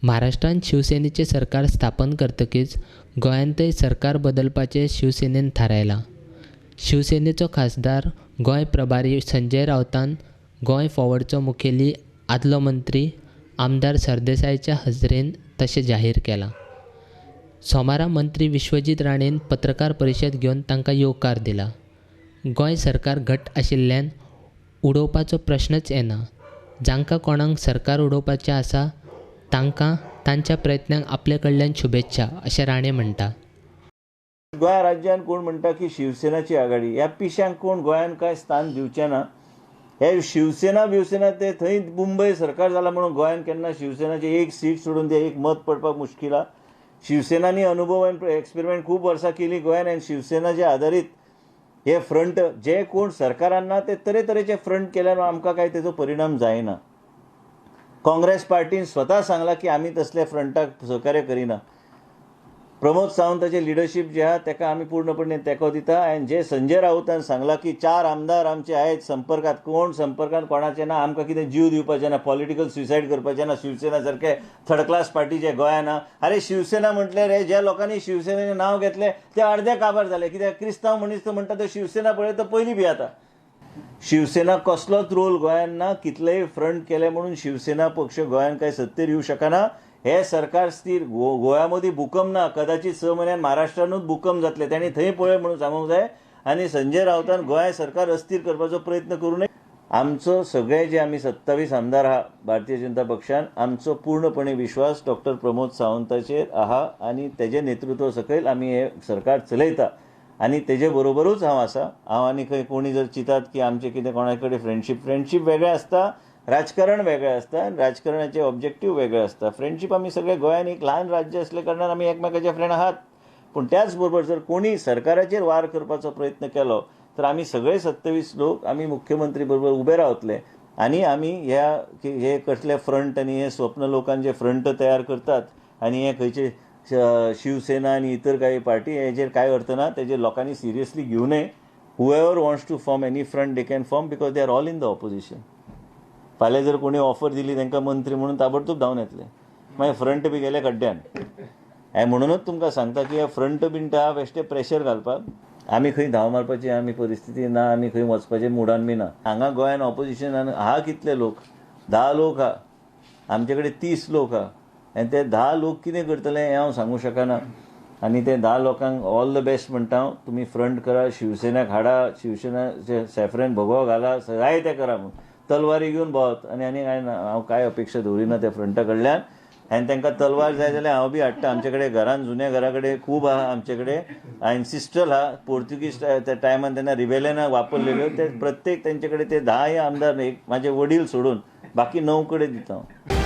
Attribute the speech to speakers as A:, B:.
A: महाराष्ट्रांत शिवसेनेचें सरकार स्थापन करतकीच गोंयांतय सरकार बदलपाचें शिवसेनेन थारायलां. शिवसेनेचो खासदार गोंय प्रभारी संजय राऊतान गोंय फॉरवर्डचो मुखेली आदलो मंत्री आमदार सरदेसायाच्या हजेरेन तशें जाहीर केलां. सोमारा मंत्री विश्वजीत राणेन पत्रकार परिशद घेवन तांकां येवकार दिला. गोंय सरकार घट आशिल्ल्यान उडोवपाचो प्रश्नच येना. जांकां कोणाक सरकार उडोवपाचें आसा तांकां तांच्या प्रयत्नांक आपले कडल्यान शुभेच्छा अशें राणे म्हणटा.
B: गोंय राज्यान कोण म्हणटा की शिवसेनाची आघाडी, ह्या पिशांक कोण गोंयान कांय स्थान दिवचें ना. हे शिवसेना बिवसेना ते थंय मुंबय सरकार जाला म्हणून गोंयान केन्ना शिवसेनाचे एक सीट सोडून ते एक मत पडपाक मुश्कील आहा. शिवसेनांनी अनुभव आनी एक्सपेरिमेंट खूब वर्सां केली गोंयान आनी शिवसेनाचे आदारीत हे फ्रंट जे कोण सरकारान ना ते तरेतरेचे फ्रंट केल्यार आमकां काय तेजो परिणाम जायना. काँग्रेस पार्टीन स्वता सांगला की आमी तसले फ्रंटाक सहकार्य करिना. प्रमोद सावंताचे लिडरशीप जे आहा तेका आमी पूर्णपणे तेंको दिता. आनी जे संजय राऊतान सांगला की 4 आमदार आमचे आहेत संपर्कात, कोण संपर्कात कोणाचे ना, आमकां कितें जीव दिवपाचें ना, पॉलिटिकल सुसायड करपाचें ना, शिवसेना सारके थर्ड क्लास पार्टीचे गोंयान ना. अरे शिवसेना म्हटल्यार हे ज्या लोकांनी शिवसेनेचें नांव घेतलें ते अर्दे काबार जाले. कित्याक क्रिस्तांव मनीस तो म्हणटा तो शिवसेना पळय तो पयलीं भियेता. शिवसेना कसलोच रोल गोंयान ना, कितलेय फ्रंट केले म्हणून शिवसेना पक्ष गोंयान काय सत्तेर येवंक शकना. हे सरकार स्थिर, गोव्या मदीं भूकंप ना, कदाचित 6 म्हयन्यान महाराष्ट्रानूच भूकंप जातले, तांणी थंय पळय म्हणून सांगूंक जाय. आनी संजय राऊतान गोंय सरकार अस्थिर करपाचो प्रयत्न करूं नये. आमचो सगळे जे आमी 27 आमदार आहा भारतीय जनता पक्षान, आमचो पूर्णपणे विश्वास डॉक्टर प्रमोद सावंताचेर आहा आनी तेजे नेतृत्व सकयल आमी हे सरकार चलयता आनी तेजे बरोबरूच हांव आसा. हांव आनी खंय कोणी जर चिंतात की आमचें कितें कोणा कडेन फ्रेंडशीप, फ्रेंडशीप वेगळें आसता, राजकारण वेगळें आसता आनी राजकारणाचे ऑब्जेक्टीव वेगळे आसता. फ्रेंडशीप आमी सगळे गोंयान एक ल्हान राज्य आसले कारणान आमी एकमेकाचे फ्रेंड आहात, पूण त्याच बरोबर जर कोणी सरकाराचेर वार करपाचो प्रयत्न केलो तर आमी सगळे 27 लोक आमी मुख्यमंत्री बरोबर उबे रावतले आनी आमी ह्या हे कसले फ्रंट आनी हे स्वप्न लोकांचे फ्रंट तयार करतात आनी हे खंयचे शिवसेना आनी इतर काही पार्टी हेजेर कांय अर्थ ना, तेजेर लोकांनी सिरियसली घेवं नये. Whoever wants to form any front they can form because they are all in the opposition. फाल्यां जर कोणी ऑफर दिली तांकां मंत्री म्हणून ताबडतोब धांवन येतले, मागीर फ्रंट बी गेले खड्ड्यान. हांवें म्हणूनच तुमकां सांगता की हे फ्रंट बीन त्या बेश्टे प्रेशर घालपाक आमी खंय धांव मारपाची आमी परिस्थिती ना, आमी खंय वचपाचे मुडान बी ना. हांगा गोंयान ऑपोजिशनान आहा कितले लोक, 10 लोक आहा, आमचे कडेन 30 लोक आहा आनी ते 10 लोक कितें करतले हें हांव सांगूंक शकना. आनी ते 10 लोकांक ऑल the best म्हणटा हांव, तुमी फ्रंट करा, शिवसेनाक हाडा, शिवसेनाचे सॅफ्रन भगवो घाला, जाय तें करा म्हूण तलवारी घेवन भोंवत आनी आनी कांय ना. हांव कांय अपेक्षा दवरिना त्या फ्रंटा कडल्यान आनी तांकां तलवार जाय जाल्यार हांव बी हाडटा. आमचे कडेन घरान जुन्या घरा कडेन खूब आहा, आमचे कडेन एन्सिस्ट्रल आहा, पोर्तुगीज त्या टायमान तेन्ना रिबेलियनाक वापरलेल्यो ते प्रत्येक तेंचे कडेन ते 10 आमदार, एक म्हाजे वडील सोडून बाकी 9 कडेन दिता हांव.